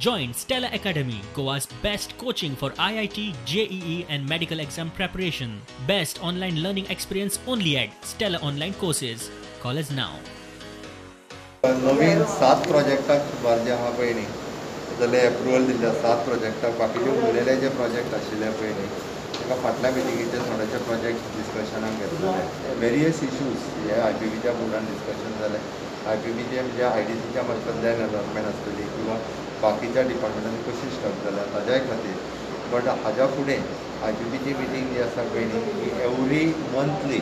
Join Stella Academy, Goa's best coaching for IIT, JEE and medical exam preparation. Best online learning experience only at Stella Online Courses. Call us now. Naveen 7 प्रोजेक्टाक सुमार जे आहा पळय न्ही जाल्यार approval दिल्ले 7 प्रोजेक्टाक, बाकीचे उरलेले जे project आशिल्ले पळय न्ही ताका फाटल्या मिटिंगेचे थोडेशे प्रोजेक्ट डिस्कशनाक घेतलेले. वेरियस इश्यूज हे I P बीच्या बोर्डान डिस्कशन जालें. I P बीचे म्हणजे I D सीच्या मार्फत लँड अलॉटमेंट आसतली किंवा बाकीच्या डिपार्टमेंटांनी कशी स्टक जाल्या ताज्याय खातीर. बट हाज्या फुडें I P बीची मिटींग जी आसा पळय न्ही ही एवरी मंथली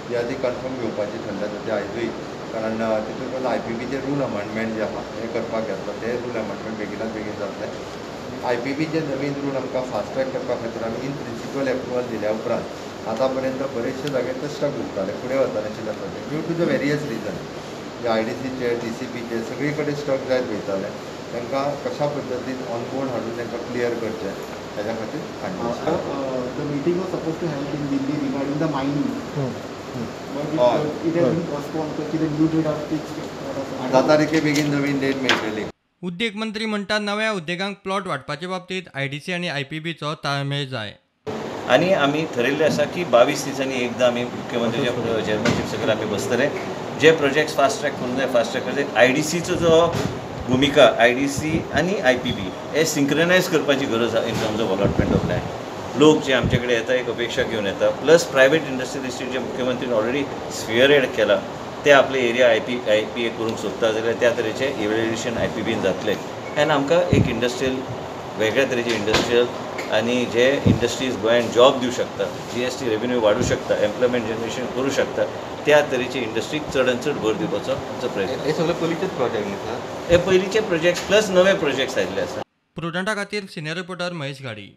जी आहा ती कन्फर्म घेवपाची ठरल्या ते आयजूय, कारण तितून I P बीचे रूल अमेंडमेंट जे आहा हे करपाक घेतला, ते रूल अमेंडमेंट बेगिनात बेगीन जातले. I P बीचे नवीन रूल आमकां फास्ट ट्रॅक करपा खातीर आमी इन प्रिंसिपल एप्रुवल दिल्या उपरांत आतां पर्यंत बरेचशे जागे ते स्टक उरताले, फुडें वताले project due to the various reason J I D सीचे डी सी पीचे सगळी कडेन स्टक जायत वयताले. तांकां कशा पद्दतीन ऑन बोर्ड हाडून तांकां क्लियर करचें ताज्या खातीर हाडलें. The meeting was supposed to held in Delhi regarding the mining. But it has been postponed. कितें न्यू डेट are fixed? 10 तारखे बेगीन नवीन डेट मेळटली. उद्देग मंत्री म्हणटा नव्या उद्देगांक प्लॉट वाटपाचे बाबतीत I D C आनी I P बीचो ताळमेळ जाय. आनी आमी थरयल्लें आसा की 22 दिसांनी एकदां आमी मुख्यमंत्रीच्या चेअरमॅनशीप सकयल आमी बसतले. जे प्रोजेक्ट्स फास्ट ट्रॅक करूंक जाय फास्ट ट्रॅक करूंक जाय. I D सीचो जो भुमिका I D C आनी I P बी हे सिंक्रनायज करपाची गरज आसा in terms of allotment of land. लोक जे आमचे कडेन येता एक अपेक्षा घेवन येता, प्लस प्रायवेट इंडस्ट्रियल इस्टेट जे मुख्यमंत्रीन ऑलरेडी स्फियर हेड केला ते आपले एरिया I P A करूंक सोदता जाल्यार त्या तरेचें इवेल्युएशन I P been जातलें. आनी आमकां एक इंडस्ट्रियल वेगळ्या तरेचे इंडस्ट्रियल आनी जे इंडस्ट्रीज गोंयान जॉब दिवं शकता, जी एस टी रेवेन्यू वाडूं शकता, एम्प्लॉयमेंट जनरेशन करूं शकता, त्या तरेचे इंडस्ट्रीक चड आनी चड भर दिवपाचो आमचो प्रयत्न. हे सगळे पयलींचेच प्रोजेक्ट न्ही सर? हे पयलींचे प्रोजेक्ट्स प्लस नवे प्रोजेक्ट्स आयिल्ले आसा. प्रुडंटा खातीर सिनियर रिपोर्टर महेश घाडी.